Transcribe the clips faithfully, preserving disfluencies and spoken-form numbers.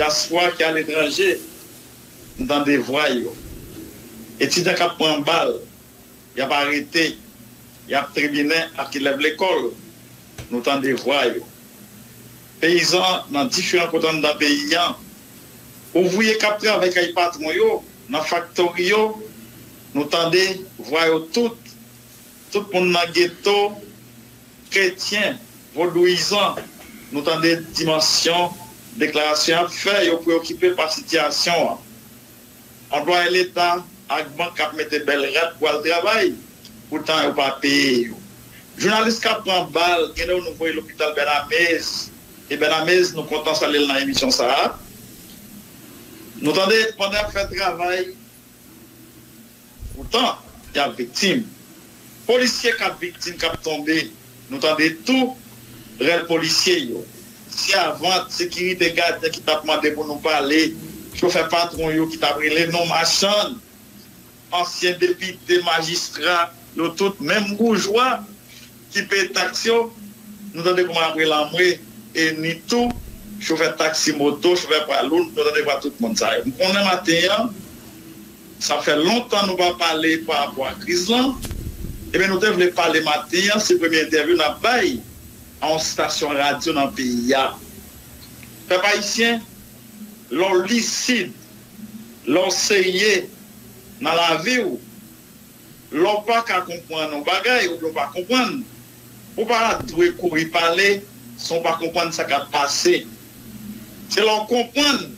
Dyaspora ki aletranje, nou tande vwa yo. Etidyan k ap pran bal, y ap arete, y ap tribinen ak elèv lekòl, nou tande vwa yo. Peyizan nan diferan kote anndan peyi a, ouvriye k ap travay kay patwon yo, nan faktori yo, nou tande vwa yo tout. Tout moun nan geto, kretyen, vodouyizan, nou tande dimansyon deklarasyon y ap fè, yo preyokipe pa sitiyasyon an. Anplwaye leta ak bank k ap mete bèl rad pou al travay, poutan yo pa peye yo. Jounalis k ap pran bal, gen de yo nou voye lopital Bènamez, e Bènamez, nou kontan salye l nan emisyon sa a. Nou tande pandan y ap fè travay, poutan, y ap viktim. Polisye k ap viktim, k ap tonbe, nou tande tou rèl polisye yo. Sèvant, sekirite, gadyen ki t ap mande pou nou pale, chofè patwon yo ki t ap rele nou machann, ansyen depite, majistra, yo tout, menm boujwa ki peye taks yo, nou tande kòman y ap rele anmwe, e ni tou chofè taksi moto, chofè pwa lou, nou tande vwa tout moun sa yo. M konnen maten an, sa fè lontan nou pa pale pa rapò a kriz lan. Ebyen, nou te vle pale maten an, se premye entèvyou n ap bay a yon stasyon radyo nan peyi a. Pèp ayisyen, lè w lisid, lè w serye nan lavi w, lè w pa ka konprann yon bagay oubyen w pa konprann, ou pa dwe kouri pale san w pa konprann sa k ap pase. Se lè w konprann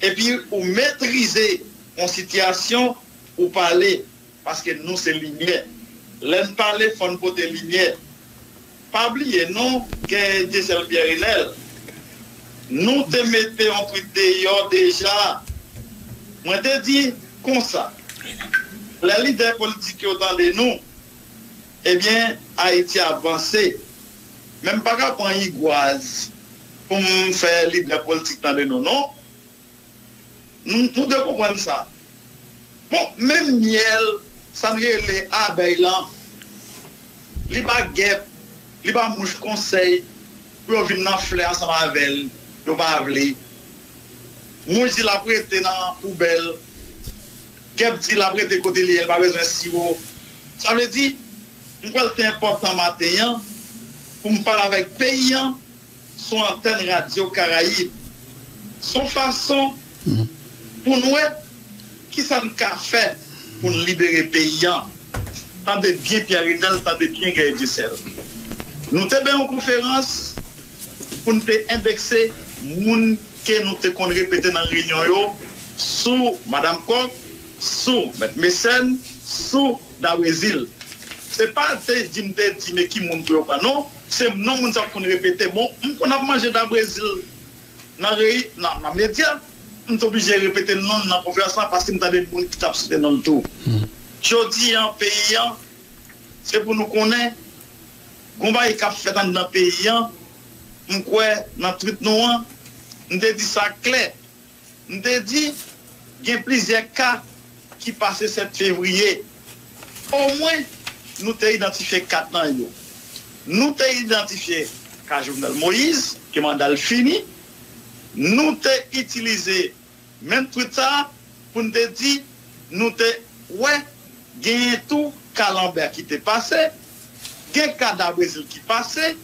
epi ou metrize yon sitiyasyon ou pale, paske nou se limyè. Lè n pale, fò n pote limyè. Pa bliye non, Guerrier Dieuseul Pierre Renel, nou te mete yon twit deyò deja. Mwen te di konsa, lè lidè politik yo tande nou, ebyen, Ayiti ap vanse. Men m pa ka pran igwaz pou m fè lidè politik tande nou, non. Nou, nou dwe konprann sa. Bon, menm myèl, sa n rele abèy lan, li ba gèp, li ba mouch konsèy pou yo vin nan flè ansanm avè l, yo pa vle. Mouch di l ap rete nan poubèl, gèp di l ap rete kote li ye, l pa bezwen siwo. Sa vle di, m kwè l te enpòtan maten an pou m pale avèk peyi an sou antèn Radyo Karayib. Se yon fason pou n wè kisa n ka fè pou n libere peyi an. Tande byen Pierre Renel, tande byen Guerrier Dieuseul. Nou te bay yon konferans pou n te endekse moun ke nou te konn repete nan reyinyon yo sou Madanm Kòk, sou Mèt Mesèn, sou Dabrezil. Se pa te di m te di men ki moun pou yo pran, non. Se non moun sa konn repete. Bon, m konn ap manje Dabrezil nan reyi, nan, nan medya, m te oblije repete non l nan konferans lan paske m tande moun ki t ap site non l tou. Jodi an, peyi an, se pou nou konnen, gon bagay k ap fèt anndan peyi an, m kwè nan twit nou an, m te di sa klè. M te di, gen plizyè ka ki pase sèt fevriye. Omwen, nou te idantifye kat nan yo. Nou te idantifye ka Jovenel Moïse, ke manda l fini. Nou te itilize menm twit sa a pou n te di, nou te wè genyen tou ka Lanbè ki te pase, gen ka Dabrezil ki pase,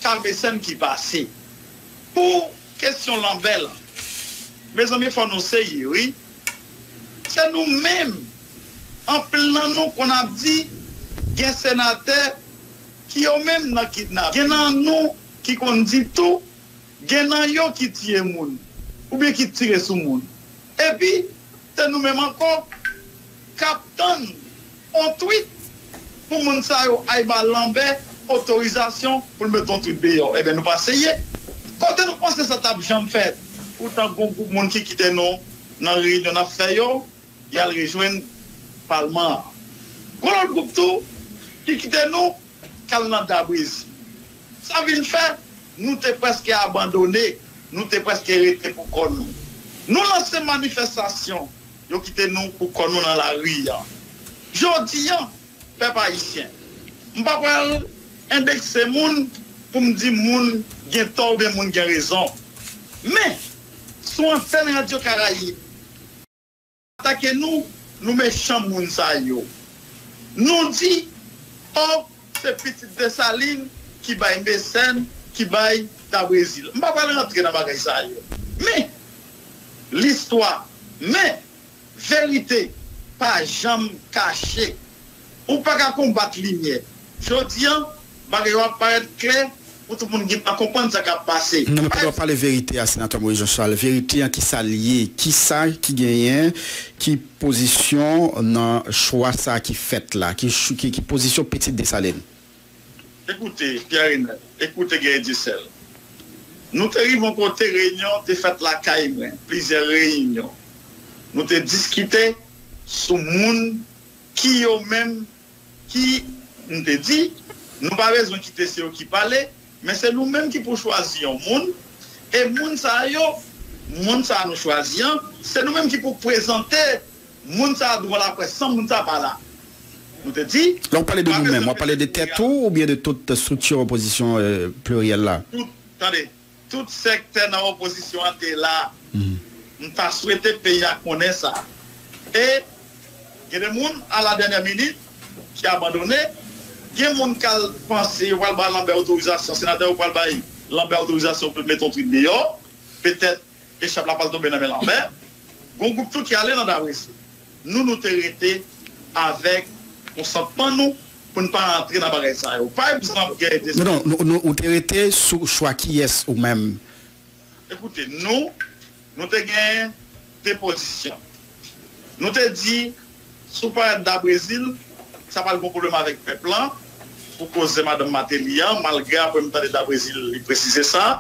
ka Mesèn ki pase. Pou kesyon Lanbè lan, mezanmi, fò nou serye, wi. Se nou menm, anpil nan nou konn ap di, gen senatè ki yo menm nan kidnap. Gen nan nou ki konn di tou, gen nan yo ki tiye moun, oubyen ki tire sou moun. Epi, se nou menm ankò k ap tann yon twit pou moun sa yo ay ba Lanbè otorizasyon pou l met yon twit deyò. Ebyen, nou pa serye. Kote nou panse sa t ap janm fèt? Poutan, gon gwoup moun ki kite nou nan reyinyon n ap fè yo, y al rejwenn palman an. Gon lòt gwoup tou ki kite nou, k al nan Dabrezil. Sa vin fè, nou te prèske abandone, nou te prèske rete pou kò nou. Nou lanse manifestasyon, yo kite nou pou kò nou nan lari a. Jodi a, pèp ayisyen, m pa pral endekse moun pou m di moun gen tò oubyen moun gen rezon. Men, Sou antèn Radyo Karayib, atake nou, nou mechan moun sa yo. Nou di, o, se pitit Desalin ki bay Mesèn, ki bay Dabrezil. M pa pral rantre nan bagay sa yo. Men, listwa, men, verite pa janm kache. Ou pa ka konbat limyè. Jodi a, bagay yo ap parèt klè pou tout moun gentan konprann sa k ap pase. Non, men pa dwa pale verite a, Senatè Moïse Jean Charles. Verite an, ki sa l ye? Ki sa ki genyen? Ki pozisyon nan chwa sa ki fèt la? Ki, ki, ki pozisyon pitit Desalin? Ekoute, Pierre Renel, ekoute Guerrier Dieuseul. Nou te rive yon kote, reyinyon te fèt lakay mwen, plizyè reyinyon. Nou te diskite sou moun ki yo menm ki, m te di, nou pa bezwen kite se yo ki pale, men se nou menm ki pou chwazi yon moun, e moun sa yo, moun sa nou chwazi an, se nou menm ki pou prezante moun sa a devan laprès, san moun sa pa la. Nou te di, lè w pale de nou menm, w ap pale de tèt ou oubyen de tout estrikti opozisyon, euh, pliryèl la? Tout, tande, tout sektè nan opozisyon an te la. M ta swete peyi a konnen sa. E gen de moun, a la dènyè minit, ki abandone. Gen moun k al panse yo pral bay Lambert otorizasyon, senatè yo pral bay Lambert otorizasyon pou l mete yon trip deyò. Petèt echap la pral tonbe nan men Lambert. Gon gwoup tou ki ale nan Dabrezil. Nou, nou te rete avèk konsantman nou pou n pa rantre nan bagay sa yo. Pa egzanp, Guerrier Dieuseul. Non, non, nou, nou, ou te rete sou chwa kiyès ou menm? Ekoute, nou, nou te gen de pozisyon. Nou te di, si w parèt Dabrezil, sa pral gon pwoblèm avèk pèp lan, pou koze madanm Martelly an, malgre apre m tande Dabrezil, li presize sa.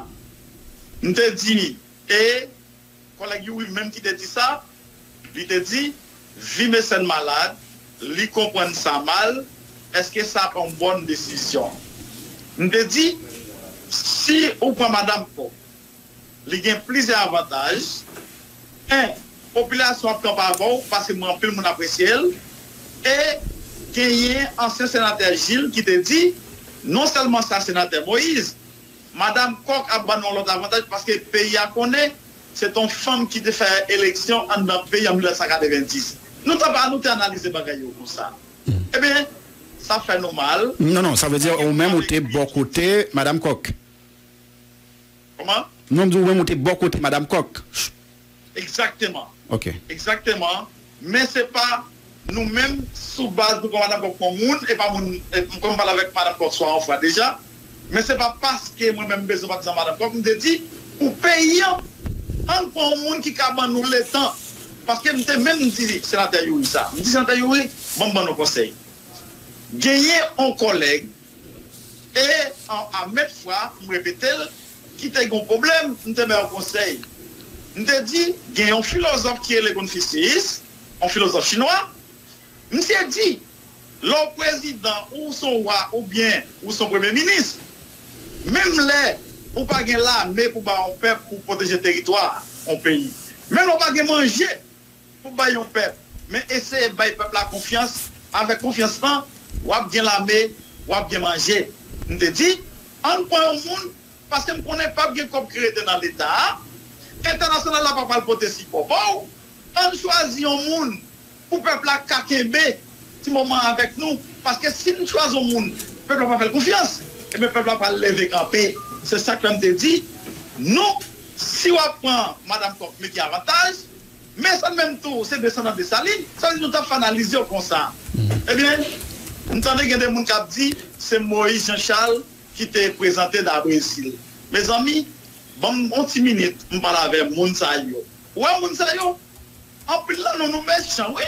M te di, e kòlèg Youri menm ki te di sa, li te di, vi Mesèn malad, li konprann sa mal, èske sa pa yon bòn desizyon? M te di, si ou pran madanm Kòk, li gen plizyè avantaj. En, popilasyon ap kanpe avè w, paske mwen anpil moun apresye l. E genyen ansyen senatè Gilles ki te di, non sèlman sa, senatè Moïse, madanm Kòk ap ban nou yon lòt avantaj, paske peyi a konnen se t on fanm ki te fè eleksyon anndan peyi an mil nèf san katrevenndis. Nou t ap, nou te analize bagay yo konsa. Ebyen, sa fè nou mal. Non, non, sa vle di ou menm ou te bò kote madanm Kòk. Kòman? Non, m di ou menm ou te bò kote madanm Kòk. Egzakteman. Ok. Egzakteman. Men se pa nou menm sou baz nou pran madanm Kòk kòm moun, e pa moun, e m konn pale avèk madanm Kòk swa yon fwa deja. Men se pa paske mwen menm m bezwen patizan madanm Kòk, m te di, pou peyi an, ann pran yon moun ki ka ban nou letan. Paske m te menm di senatè Youri sa. M di, senatè Youri, ban m ban nou konsèy. Genyen yon kòlèg, e an, a mèt fwa, m repete l, ki te gen yon pwoblèm, m te bay yon konsèy. M te di, gen yon filozòf ki rele Konfisyis, yon filozòf chinwa. Misye di, lè w prezidan, ou se yon wa, oubyen ou se yon premye minis, menm lè ou pa gen lame pou ba yon pèp, pou pwoteje teritwa yon peyi, menm lè w pa gen manje, pou bay yon pèp, men eseye bay pèp la konfyans. Avèk konfyans lan, w ap gen lame, w ap gen manje. M te di, ann pran yon moun, paske m konnen p ap gen kòb ki rete nan Leta a. Entènasyonal la pa pral pote sipò ba w. Ann chwazi yon moun pou pèp la ka kenbe ti moman avèk nou. Paske si n chwazi yon moun, pèp la pa fè l konfyans, ebyen pèp la pral leve kanpe. Se sa k fè m te di, nou, si w ap pran madanm Kòk, men ki avantaj, men sa menm tou, se desandan Desalin, sa vle di nou t ap fè analiz yo konsa. Ebyen, m tande gen de moun k ap di, se Moïse Jean Charles ki te prezante Dabrezil. Mezanmi, ban m yon ti minit, m pale avè moun sa yo. Ou wè moun sa yo? Anpil nan nou, nou mechan, wi.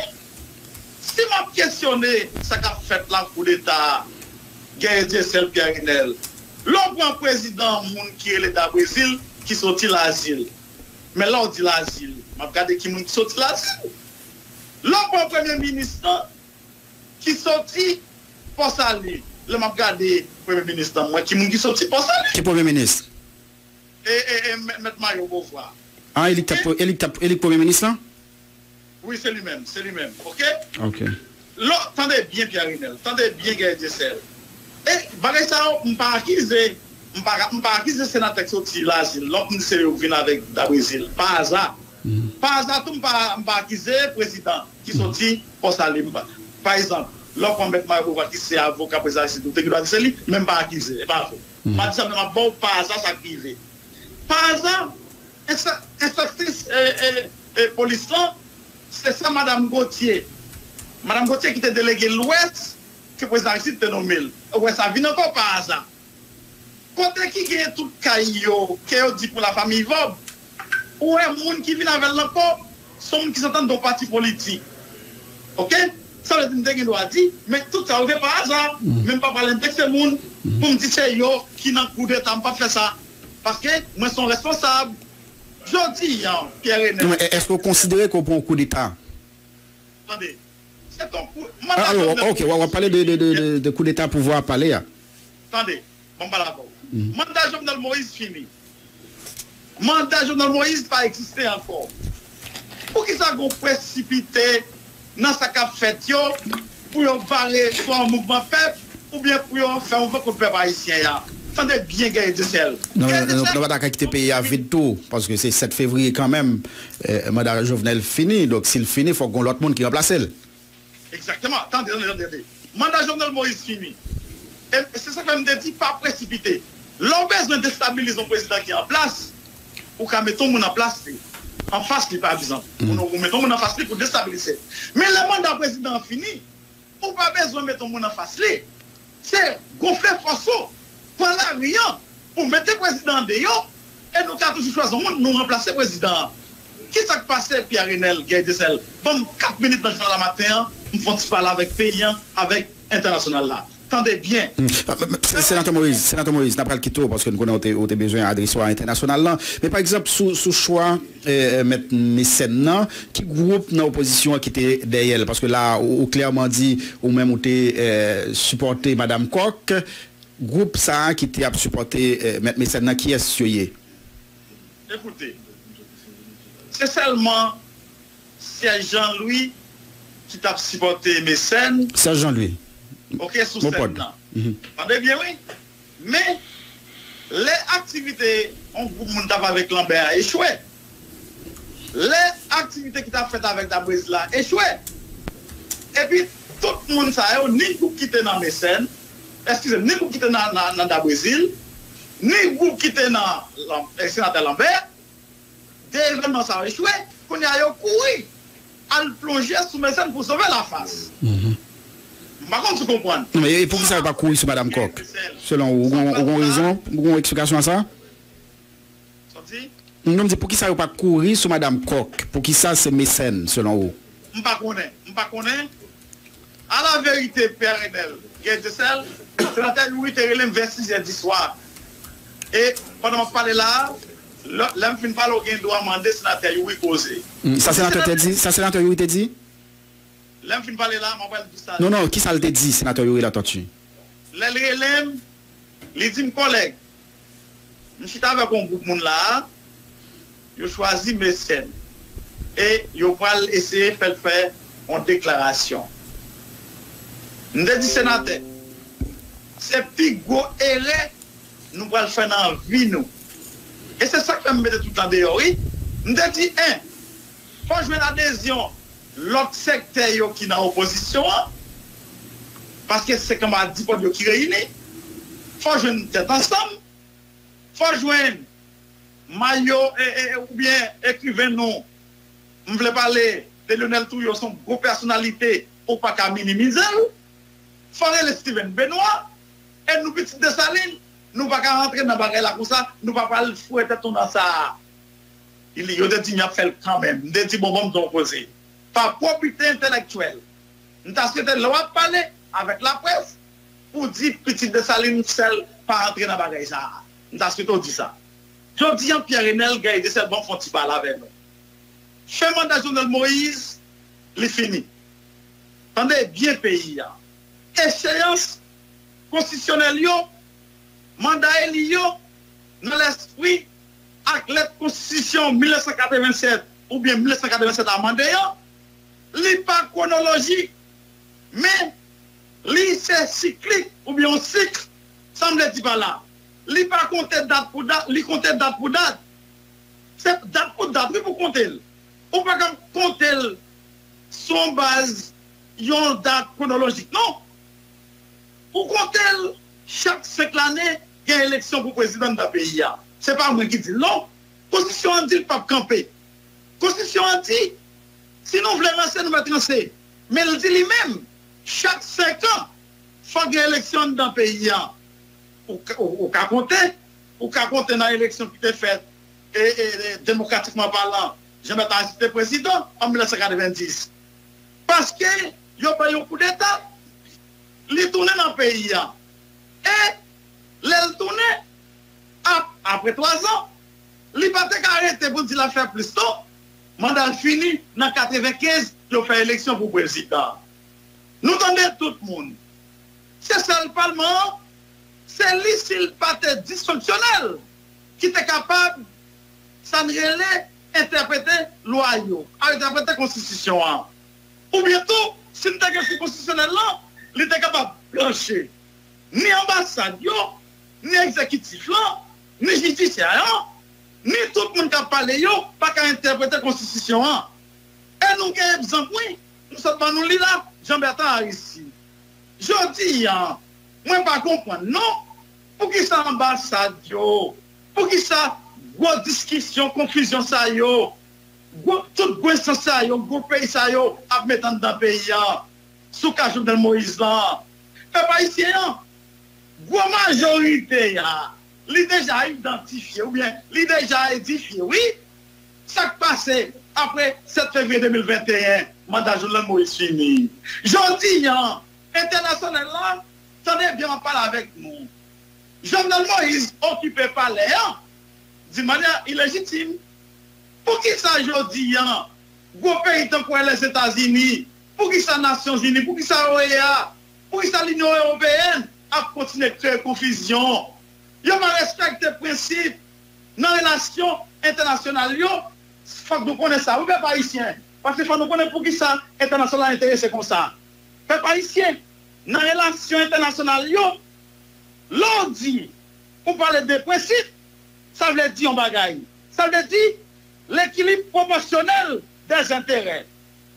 Si m ap kesyone sa k ap fèt la, koudeta, Guerrier Dieuseul, Pierre Renel, lè w pran prezidan, moun ki rele Dabrezil, ki soti Lazil. Men lè w di Lazil, m ap gade ki moun ki soti Lazil. Lè w pran premye minis lan, ki soti Pòsali, lè m ap gade premye minis lan, m wè ki moun ki soti Pòsali. Ki premye minis? E, e, e, mèt, mèt Mario Beauvoir. Ah, e li k t ap, e li k t ap, e li k premye minis lan? Wi, se li menm, se li menm, oke? Oke. Lò, tande byen, Pierre Renel, tande byen, Guerrier Dieuseul. E bagay sa yo, m pa akize, M pa, m pa akize senatè k soti Lazil, lòt m di se yo k vin avèk Dabrezil. Pa aza. Pa aza tou, m pa, m pa akize prezidan ki soti Pòsalin. Pa egzanp, lè w pran Mèt Mario Beauvoir ki se avoka prezidan Aristide, ou te gen dwa di se li, men m pa akize, e pa vre. M pa di sa, men m ap ba w pa aza sa k rive. Pa aza, enspè-, enspektris e, e, e, polis lan, se sa madanm Gauthier. Madanm Gauthier ki te delege Lwès, ke prezidan Aristide te nonmen l. Ou wè sa vin ankò pa aza. Kote ki gen tout kay yo, ke yo di pou lafanmi Vòb, ou wè moun ki vin avè l ankò, se yon moun ki sot ann yon pati politik. Oke? Sa vle di m te gen dwa di, men tout sa rive pa aza. Men m pa pral endekse moun pou m di se yo ki nan koudeta, m p ap fè sa. Paske mwen se yon responsab. Jodi a, Pierre Renel. Non, men èske w konsidere ke w pran yon koudeta? Tande. Se ton kou. Manda Jovenel Moïse. Ah, ok, w ap pale de, de, de, de, de koudeta pouvwa a pale a. Tande, ban m pale avè w. Manda Jovenel Moïse fini. Manda Jovenel Moïse pa egziste ankò. Poukisa gon presipite nan sa k ap fèt yo pou yo bare swa yon mouvman pèp oubyen pou yo fè yon van kont pèp ayisyen an? Tande byen, Guerrier Dieuseul. Non, non, non, nou pa ta ka kite peyi a vid tou, paske se sèt fevriye kanmenm, eh, manda Jovenel fini. Donk, si l fini, fòk gon lòt moun ki ranplase l. Egzakteman. Tande, tande, tande, tande. Manda Jovenel Moïse fini. E se sa k fè m te di, pa presipite. Lè w bezwen destabilize yon prezidan ki an plas, ou ka mete yon moun an plas li, an fas li, pa egzanp. Ou, ou mete yon moun an fas li pou destabilize. Men lè manda prezidan an fini, ou pa bezwen mete yon moun an fas li. Se gonfle fòs ou, pran lari an, pou mete prezidan an deyò, e nou ka toujou chwazi yon moun, nou ranplase prezidan an. Kisa k pase, Pierre Renel, Guerrier Dieuseul? Ban m kat minit nan jounal la maten an, m fè yon ti pale avèk peyi an, avèk entènasyonal la. Tande byen. Hmm. Ah, men, men, se-, Senatè Moïse, Senatè Moïse, n ap pral kite w paske n konnen w te, w te bezwen adrese w a entènasyonal lan. Men pa egzanp, sou, sou chwa, eh, eh, mèt Mecène nan, ki gwoup nan opozisyon an ki te dèyè l? Paske la, ou, ou klèman di, ou menm ou te, eh, sipòte Madam Kòk. Gwoup sa a ki te ap sipòte, eh, mèt Mecène nan, kiyès yo ye? Ekoute, se sèlman Serge Jean Louis ki t ap sipòte Mecène. Serge Jean Louis. Ok, sou sèn nan. Tande byen, wi. Men, lè aktivite yon gwoup moun t ap avèk Lambert a echwe, lè aktivite ki t ap fèt avèk Dabrezil la echwe, epi tout moun sa yo, ni gwoup ki te nan Mecène, eskize m, ni gwoup ki te nan, nan, nan Dabrezil, ni gwoup ki te nan Lam-, eh, Senatè Lambert, de evènman sa yo echwe, kounye a yo kouri al plonje sou Mecène pou sove lafas. M pa konn si w konprann. Non, men e poukisa yo pa kouri sou Madanm Kòk? Selon ou, ou gon, ou gon rezon, ou gon eksplikasyon a sa? Sa w di? Non, m di poukisa yo pa kouri sou Madanm Kòk? Poukisa se Mecène, selon ou? M pa konnen. M pa konnen. A la verite, Pè Renèl, gen de sèl, senatè Youri te rele m vè sizè di swa. E pandan m ap pale la a, lè, lè m fin pale, w gen dwa mande senatè Youri koze. Hmm, sa senatè te di, sa senatè Youri te di? Lè m fin pale la a, m ap pral di sa. Non, non, ki sa l te di, senatè Youri Latortue? Lè l rele m, li di m, kòlèg, m chita avèk yon gwoup moun la a, yo chwazi Mecène. E yo pral eseye fè l fè yon deklarasyon. M te di, senatè, se pi gwo erè nou pral fè nan vi nou. E se sa k fè m mete tout lan deyò, wi. M te di, en, fò jwenn adezyon lòt sektè yo ki nan opozisyon an, paske se kanmarad Dipòl yo ki reyini, fò jwenn tèt ansanm, fò jwenn mayo, e, e, e, oubyen ekriven nou, m vle pale de Lyonel Trouillot, se yon gwo pèsonalite, ou pa ka minimize l. Fò rele Steven Benoît, e nou pitit Desalin, nou pa ka rantre nan bagay la konsa, nou pa pral foure tèt nou nan sa a. Li, yo te di m y ap fè l kanmenm. M te di, bon, ban m di w yon koze. Pa pwobite entèlektyèl, m ta swete lè w ap pale avèk laprès, ou di pitit Desalin sèl pa rantre nan bagay sa a. M ta swete w di sa. Jodi a, Pierre Renel, Guerrier Dieuseul, ban m fè yon ti pale avè nou. Fen manda Jovenel Moïse, li fini. Tande byen peyi a. Echeyans konstitisyonèl yo, manda eli yo, nan lèspri ak lèt konstitisyon mil nèf san katrevennsèt oubyen mil nèf san katrevennsèt amande an, li pa kwonolojik, men li se siklik oubyen yon sik. Sa m vle di pa la, Li pa konte dat pou dat, li konte dat pou dat. Se dat pou dat, wi, pou konte l. Ou pa ka konte l sou yon baz, yon dat kwonolojik, non. Pou konte l, chak senk lane, gen eleksyon pou prezidan nan peyi a. Se pa mwen ki di l, non. Konstitisyon an di l p ap kanpe. Konstitisyon an di, si nou vle ranse, nou mèt ranse. Men l di li menm, chak senk an, fòk gen eleksyon anndan peyi a. Ou, ou, ou ka konte, ou ka konte nan eleksyon ki te fèt, e, e, e, demokratikman palan, Jean Bertrand Aristide te prezidan an mil nèf san katrevenndis. Paske yo fè yon koudeta, li tounen nan peyi a. E lè l tounen, ap, apre twazan, li pa te ka rete pou l di l ap fè plis, non. Manda l fini, nan katrevenkenz, yo fè eleksyon pou prezidan. Nou tande tout moun. Se sèl palman an, se li, si l pa te disfonksyonèl, ki te kapab, sa n rele, entèprete lwa yo, a entèprete konstitisyon an. Oubyen tou, si n te gen kou konstitisyonèl lan, li te kapab planche. Ni anbasad yo, ni egzekitif lan, ni jidisyè an, ni tout moun k ap pale yo pa ka entèprete konstitisyon an. E nou gen egzanp, wi. M sot ban nou li la, Jean Bertrand Aristide. Jodi a, mwen pa konprann non, poukisa anbasad yo, poukisa gwo diskisyon, konfizyon sa yo, gwo, tout gwo enstans sa yo, gwo peyi sa yo ap met anndan peyi a, sou ka Jovenel Moïse lan. Pèp ayisyen an, gwo majorite a, li deja idantifye oubyen li deja edifye, wi. Sa k pase apre sèt fevriye de mil venteyen, manda Jovenel Moïse fini? Jodi a, entènasyonal la, tande byen, m ap pale avèk nou. Jovenel Moïse okipe palè a di manyè ilejitim. Poukisa jodi a, gwo peyi tankou Lèzetazini, poukisa Nasyonzini, poukisa O E A, poukisa Linyon Ewopeyèn ap kontinye kreye konfizyon? Yo pa respekte prensip nan relasyon entènasyonal yo. Fòk nou konnen sa, wi, pèp ayisyen. Paske fòk nou konnen poukisa entènasyonal la enterese konsa. Pèp ayisyen, nan relasyon entènasyonal yo, lè w di ou pale de prensip, sa vle di yon bagay. Sa vle di lekilib pwopòsyonèl dèzenterè.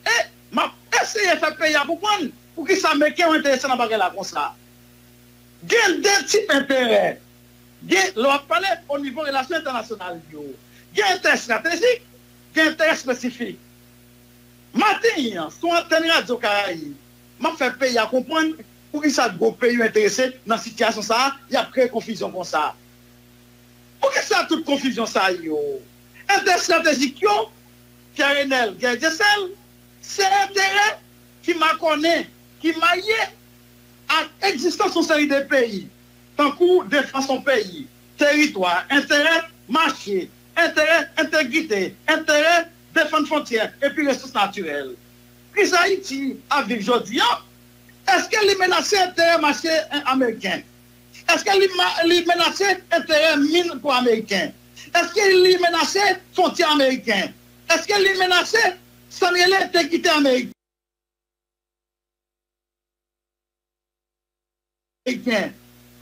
E m ap eseye fè peyi a konprann poukisa Meriken yo enterese nan bagay la konsa. Gen de tip enterè. Gen, lè w ap pale o nivo relasyon entènasyonal yo, gen enterè estratejik, gen enterè espesifik. Maten an, sou antèn Radyo Karayib, m ap fè peyi a konprann poukisa gwo peyi yo enterese nan sitiyasyon sa a, y ap kreye konfizyon konsa. Poukisa tout konfizyon sa yo? Enterè estratejik yo, Pierre Renel Guerrier Dieuseul, se enterè ki makònen, ki maye ak egzistans yon seri de peyi, tankou defans yon peyi, teritwa, enterè mache, enterè entegrite, enterè defann fwontyè epi resous natirèl. Kriz Ayiti ap viv jodi a, èske li menase enterè mache ameriken? Èske li, ma- li menase enterè min pou ameriken? Èske li menase fwontyè ameriken? Èske li menase sa n rele entegrite ameriken?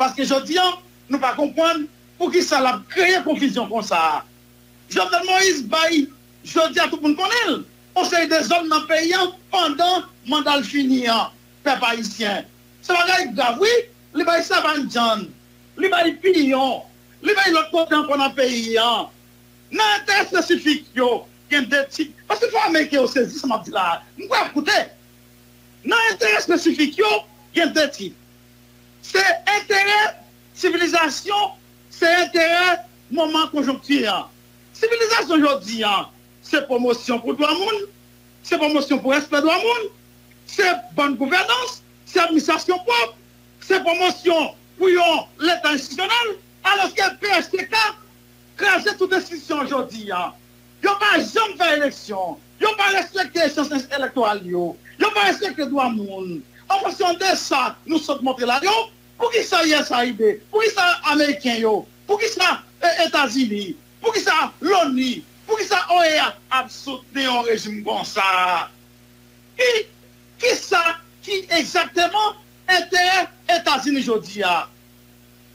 Paske jodi a, nou pa konprann poukisa l ap kreye konfizyon konsa a. Jovenel Moïse bay, jodi a tout moun konnen l, yon seri de zòn nan peyi a pandan manda l fini an, pèp ayisyen. Se bagay grav, wi. Li bay Savann John, li bay Piyon, li bay lòt kote ankò nan peyi a. Nan enterè espesifik yo, gen de tip. Paske fò ameriken yo sezi sa m ap di la a. M kwè y ap koute. Nan enterè espesifik yo, gen de tip. Se enterè sivilizasyon, se enterè moman konjonkti an. Sivilizasyon jodi a, se pwomosyon pou dwa moun, se pwomosyon pou respè dwa moun, se bòn gouvènans, se administrasyon pwòp, se pwomosyon pou yon leta enstitisyonèl, alòske P H T K kraze tout enstitisyon jodi a. Yo pa janm fè eleksyon, yo pa respekte echanj elektoral yo, yo pa respekte dwa moun. An fonksyon de sa nou sot montre la yo, poukisa U S A I D, poukisa ameriken yo, poukisa, e, Etazini, poukisa loni, poukisa O E A ap soutni yon rejim konsa? Ki, kisa ki egzakteman enterè Etazini jodi a?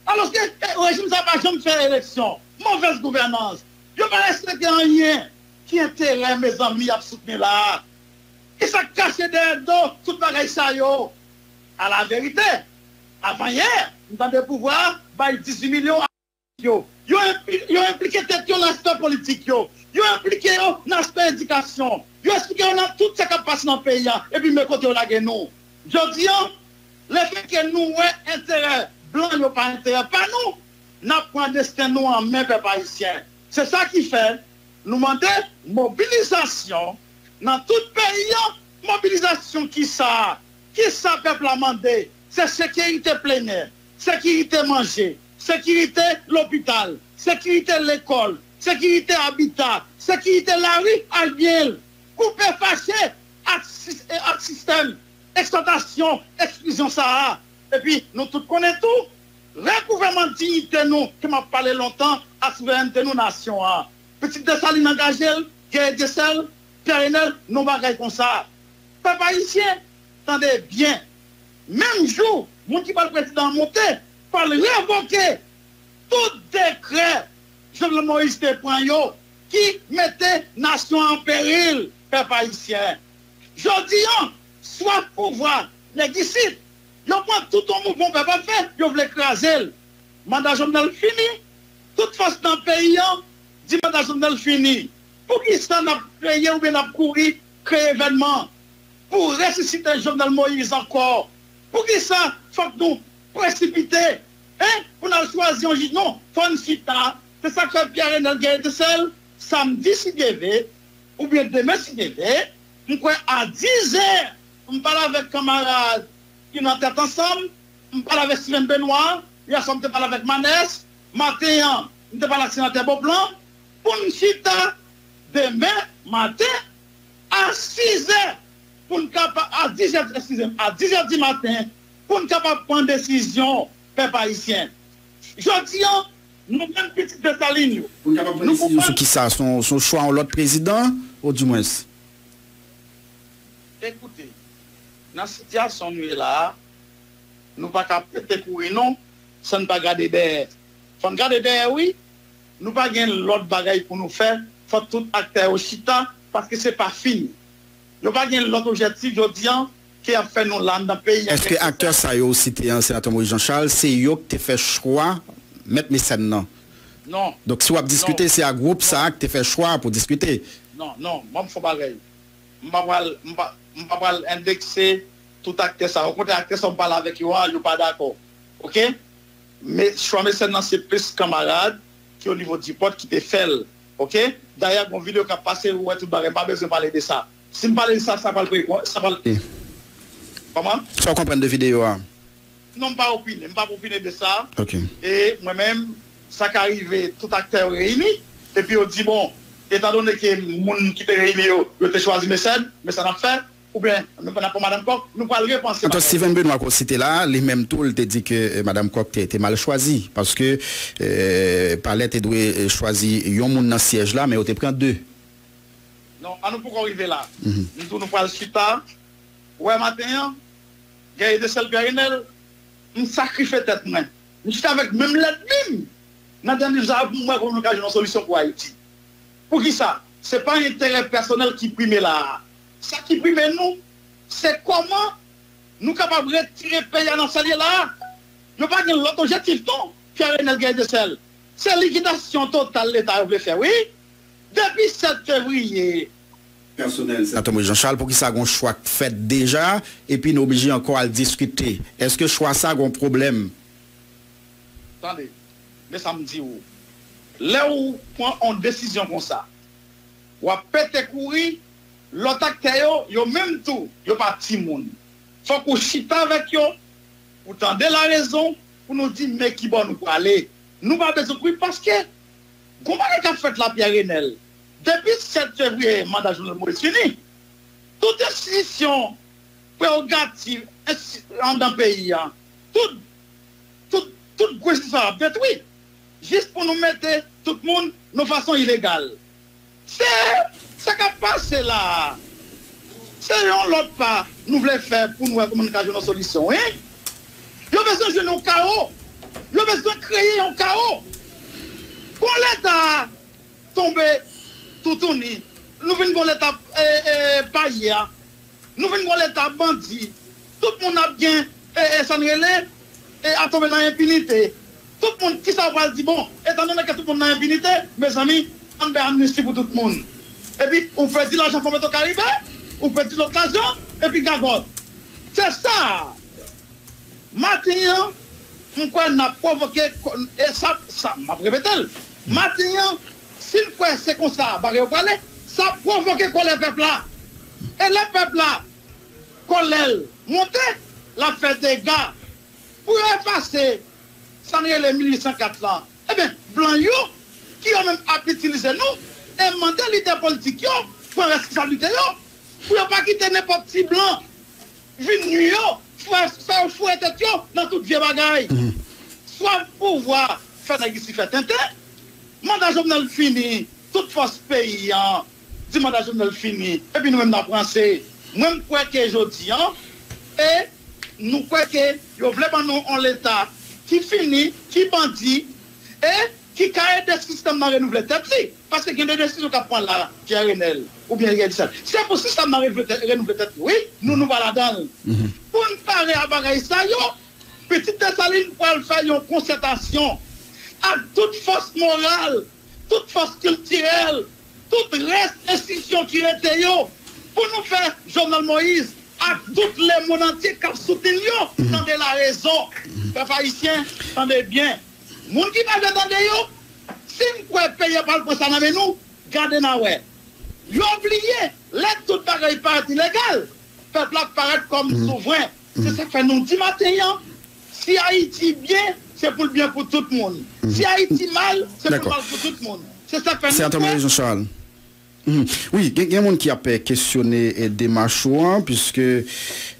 Alòske, eh, rejim sa pa janm fè eleksyon. Movèz gouvènans. Yo pa respekte anyen. Ki enterè, mezanmi, y ap soutni la a? Ki sa k kache dèyè do tout bagay sa yo? Alaverite, avanyè, m tande pouvwa a bay dizuit milyon a yo. Yo enpli-, yo enplike tèt yo nan aspè politik yo. Yo enplike yo nan aspè edikasyon. Yo eksplike yo nan tout sa k ap pase nan peyi a. Epi men kote yo lage nou. Jodi a, lefètke nou wè enterè blan yo pa enterè pa nou, n ap pran desten nou an men, pèp ayisyen. Se sa ki fè nou mande mobilizasyon nan tout peyi a. Mobilizasyon kisa? Kisa pèp la mande? Se sekirite plenè, sekirite manje, sekirite lopital, sekirite lekòl, sekirite abita, sekirite lari ak byen. Koupe fache ak sis-, ak sistèm eksplwatasyon, eksklizyon sa a. Epi, nou tout konnen tou, regouvèman diyite nou, ke m ap pale lontan, ak souverènte nou, nasyon an. Pitit Desalin angaje l, Guerrier Dessalines, Pierre Renel, nan bagay konsa. Pèp ayisyen, tande byen. Menm jou, moun ki pral prezidan an monte, pral revoke tout dekrè Jovenel Moïse te pran yo ki mete nasyon an an peril, pèp ayisyen. Jodi a, swaf pouvwa, nèg isit, yo pran tout yon mouvman pèp ap fè, yo vle kraze l. Manda Jovenel fini, tout fòs nan peyi a di manda Jovenel fini. Poukisa n ap kreye oubyen n ap kouri kreye evènman pou resisite Jovenel Moïse ankò? Poukisa fòk nou presipite, en, pou n al chwazi yon jij? Non, fò n chita. Se sa k fè Pierre Renel Guerrier Dessalines, samdi si Dye vle, oubyen demen si Dye vle, m kwè a dizè, m pale avèk kanmarad ki nan Tèt Ansanm, m pale avèk Steven Benoît, yè swa m te pale avèk Manès, maten an, m te pale ak senatè Beauplan, pou n chita demen maten a sizè, pou n kapa-, a dizè, eskize m, a dizè di maten, pou n kapab pran desizyon, pèp ayisyen. Jodi a, nou menm pitit Desalin yo, pou n kapab pran desizyon sou kisa? Se yon, se yon chwa yon lòt prezidan, ou dimwens? Ekoute, nan sitiyasyon nou ye la a, nou pa ka pete kouri non, san n pa gade dèyè. Fò n gade dèyè, wi. Nou pa gen lòt bagay pou nou fè. Fò tout aktè yo chita, paske se pa fini. Yo pa gen lòt objektif jodi a ke y ap fè nou la anndan peyi a. Èske aktè sa yo ou site an, Senatè Moïse Jean Charles, se yo k te fè chwa mèt Mesèn nan? Non. Donk, si w ap diskite, se a gwoup sa a k te fè chwa pou diskite. Non, non, ban m fè yon bagay. M pa pral, m pa, m pa pral endekse tout aktè sa. Okontrè, aktè sa m pale avèk yo a, yo pa dakò. Oke? Men chwa Mesèn nan se plis kanmarad ki o nivo Dipòt ki te fè l. Oke? Dayè, gon videyo k ap pase, ou wè tout bagay. M pa bezwen pale de sa. Si m pale de sa, sa pral pre-, sa pral. Kòman? Sa w konprann de videyo a? Non, m pa opine. M p ap opine de sa. Oke. E mwen menm, sa ka rive, tout aktè yo reyini, epi yo di, bon, etandone ke moun ki te reyini yo, yo te chwazi Mesèn, men sa n ap fè, oubyen n ap pran Madanm Kòk, nou pral repanse bagay la. Antò Steven Benoît ke w site la, li menm tou, li te di ke, eh, Madanm Kòk te, te mal chwazi, paske, eh, Palè te dwe, eh, chwazi yon moun nan syèj la, men yo te pran de. Non, an nou poko rive la. M di w nou pral chita. Ou wè maten an, Guerrier Dessalines, Pierre Renel, m sakrifye tèt mwen. M chita avèk menm lènmi m nan dènye jou sa a pou m wè kòman nou ka jwenn yon solisyon pou Ayiti. Poukisa? Se pa enterè pèsonèl ki prime la a. Sa ki prime nou, se kòman nou kapab retire peyi a nan sa l ye la a. Yo pa gen lòt objektif non, Pierre Renel Guerrier Dessalines. Se likidasyon total Leta yo vle fè, wi. Depi sèt fevriye. Pèsonèl, Senatè Moïse Jean Charles, poukisa gon chwa k fèt deja, epi nou oblije ankò al diskite? Èske chwa sa gon pwoblèm? Tande, men sa m di w. Lè ou pran yon desizyon konsa, w ap pete kouri, lòt aktè yo, yo menm tou, yo pa timoun. Fòk ou chita avèk yo, pou tande larezon, pou nou di men ki bò nou prale. Nou pa bezwen kouri paske gon bagay k ap fèt la, Pierre Renel. Depi sèt fevriye, manda Jovenel Moïse fini. Tout enstitisyon prerogativ ensti-, anndan peyi a, tout, tout, tout gwo enstitisyon ap detwi. Jis pou nou mete tout moun nan fason ilegal. Se sa k ap pase la a. Se yon lòt pa nou vle fè pou nou wè kòman nou ka jwenn yon solisyon, wi. Yo bezwen jwenn yon kawo. Yo bezwen kreye yon kawo. Kon Leta tonbe toutouni, nou vin gon Leta e, e, payi a. Nou vin gon Leta bandi. Tout moun ap gen e, e, sa n rele e, ap tonbe nan enpinite. Tout moun, kisa w pral di? Bon, etandone ke tout moun nan enpinite, mezanmi, ann bay amnisti pou tout moun. Epi ou pèdi lajan Fon Petro Karibe, ou pèdi lòt lajan, epi gagòt. Se sa. Maten an, m kwè n ap pwovoke, e sa, sa m ap repete l. Maten an, si n kwè se konsa bagay yo prale, sa ap pwovoke kòlè pèp la. E lè pèp la, kòlè l monte, l ap fè dega. Pou yo efase sa n rele mil uit san kat lan, ebyen, blan yo, ki yo menm ap itilize nou, e mande lidè politik yo pran responsablite yo, pou yo pa kite nenpòt ti blan vin nwi yo, fè, fè yo foure tèt yo nan tout vye bagay. Swaf pouvwa fè nèg isi fè tenten. Manda Jovenel fini, tout fòs peyi an di manda Jovenel fini, epi nou menm n ap ranse. Mwen, m kwè ke jodi an, e nou kwè ke yo vle ban nou yon Leta ki fini, ki bandi, e ki ka ede sistèm nan renouvle tèt li. Paske gen de desizyon k ap pran la, Pierre Renel, oubyen Riel Sal. Se pou sistèm nan renouvle tèt, renouvle tèt li, wi. Nou, nou pa ladan l. Pou n pare a bagay sa yo, Pitit Desalin pral fè yon konsètasyon ak tout fòs moral, tout fòs kiltirèl, tout rès enstitisyon ki rete yo, pou nou fè Jovenel Moïse ak tout lemonn antye k ap soutni l yo tande larezon. Pèp ayisyen, tande byen. Moun ki pa vle tande yo, si n kwè peyi a pral pran sa nan men nou, gade n a wè. Yo bliye, lè tout bagay parèt ilegal, pèp la parèt kòm souvren. Se sa k fè nou di maten an, si Ayiti byen, se pou l byen pou tout moun. Si Ayiti mal, se pou l mal pou tout moun. Se sa k fè nou kwè. Wi, gen, gen moun ki ap, eh, kesyone, eh, demach ou an, piske,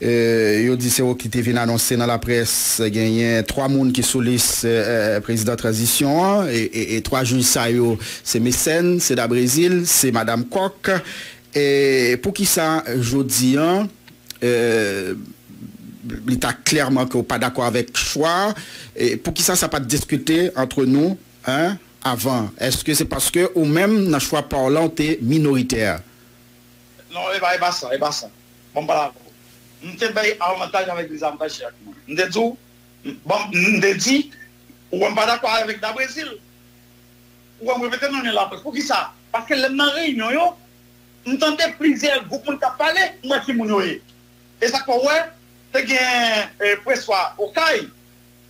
eh, yo di se ou ki te vin anonse nan laprès, eh, genyen twa moun ki sou lis, eh, eh, prezidan tranzisyon an, e, e, e twa jij sa yo, se Mecène, se Dabrésil, se Madanm Kòk. E poukisa jodi an, eh, li ta klèman ke w pa dakò avèk chwa a, e poukisa sa pa t diskite antre nou, en, avan? Èske se paske ou menm, nan chwa pa w lan, w te minoritè? Non, e pa, e pa sa, e pa sa. Bon, m pale avè w. M te bay avantaj avèk dezavantaj chak moun. M te di w, bon, m te di, ou wè m pa dakò avèk Dabrésil. Ou wè m repete non li laprès. Poukisa? Paske lè m nan reyinyon yo, m tande plizyè gwoup moun k ap pale, m wè ki moun yo ye. E sa k fè w wè, te gen, eh, Preswa Okay,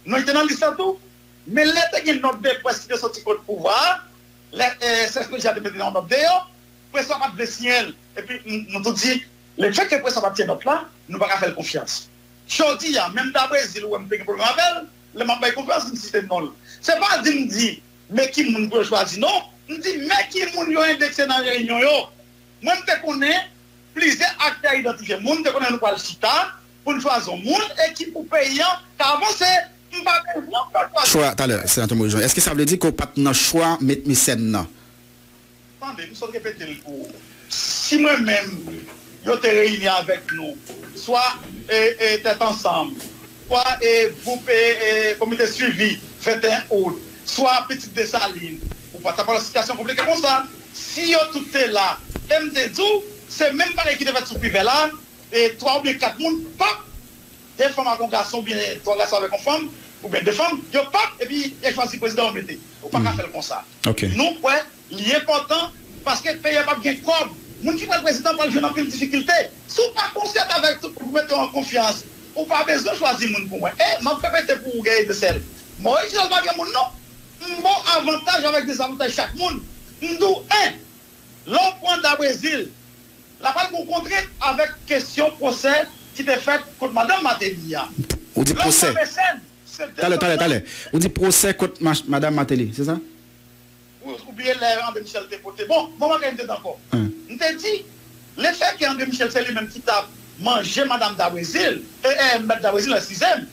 non, li te nan lis la tou. Men lè te gen nòt de près ki te soti kont pouvwa a, lè, eh, S S P J A te mete yon nòt deyò, Preswa pa t vle siyen l. Epi, n-, nou tou di, lefètke Preswa pa t siyen nòt la, nou pa ka fè l konfyans. Jodi a, menm Dabrésil, ou wè m te gen pwoblèm avè l, lè m ap bay konfyans, m site non l. Se pa di m di, men ki moun pou yo chwazi, non. M di, men ki moun yo endekse nan reyinyon yo. Mwen, m te konnen plizyè aktè idantifye moun, m te konnen nou pral chita pou n chwazi yon moun e ki pou peyi an ka avanse. M pa bezwen fè chwa. Chwa, talè, Senatè Moyiz Jan, èske sa vle di ke w pa t nan chwa met Mecène nan? Tande, m sot repete l pou ou. Si mwen menm, yo te reyini avèk nou, swa, e, e, Tèt Ansanm, swa, e, gwoup, e, e, Komite Swivi venteyen Out, swa Pitit Desalin, ou pa t ap pran yon sitiyasyon konplike konsa. Si yo tout te la, e m te di w, se menm bagay ki te fèt sou Privè la, e twa oubyen kat moun p ap, de fanm ak yon gason, oubyen twa gason avèk yon fanm, oubyen de fanm, yo p ap, epi yo chwazi prezidan yo mete. Ou pa ka fè l konsa. Nou kwè li enpòtan, paske peyi a p ap gen kòb. Moun ki pral prezidan pral jwenn anpil difikilte. Si w pa konsyant avèk tout moun pou mete w an konfyans, ou pa bezwen chwazi moun pou mwen. E m ap repete pou ou, Guy Etincelle, Moyiz Jan pa gen moun non. M ba w avantaj avèk dezavantaj chak moun. M di w, en, lè w pran Dabrésil, l ap al gon kontrent avèk kesyon pwosè ki te fèt kont madanm Martelly a. Ou di pwosè. Talè, talè, talè. Ou di pwosè kont madanm Martelly, se sa? Ou, ou bliye lè André Michel te pote. Bon, bon bagay m te di ankò. M te di, lefètke André Michel se li menm ki t ap manje madanm Dabrésil, e, e, mèt Dabrésil, eskize m,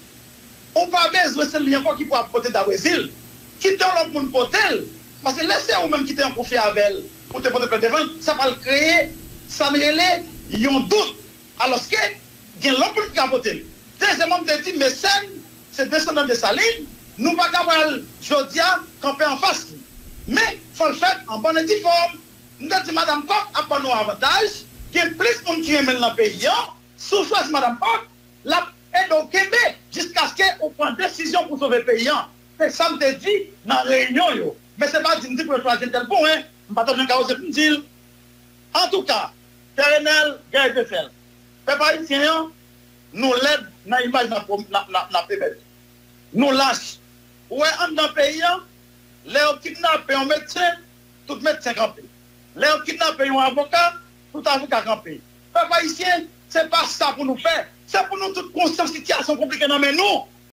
ou pa bezwen se li ankò ki pou ap pote Dabrésil. Kite yon lòt moun pote l. Paske lè se ou menm ki te an konfli avè l, ou te pote plent devan l, sa pral kreye sa n rele yon dout. Alòske, gen lòt moun ki ka pote l. Dezyèmman, m te di, Mecène, se desandan Desalin, Nou pa ka pral jodi a kanpe anfas li. Men, fò l fèt an bòn e di fòm. M te di Madanm Kòk ap ban nou avantaj, gen plis moun ki renmen l nan peyi an. Si w chwazi Madanm Kòk, l ap ede w kenbe jiskaske ou pran desizyon pou sove peyi an. Se sa m te di nan reyinyon yo. Men se pa di m di pou yo chwazi entèl pou mwen. M pa t ap janm ka oze pou m di l. Antouka, Tè Renèl, Gèy Zefèl, pèp ayisyen an, nou lèd nan imaj n ap, n ap, n ap, n ap emet. Nou lach. Ou wè anndan peyi an, lè yo kidnape yon medsen, tout medsen kanpe. Lè yo kidnape yon avoka, tout avoka kanpe. Pèp ayisyen, se pa sa pou nou fè. Se pou nou tout konsyan sitiyasyon konplike nan men nou.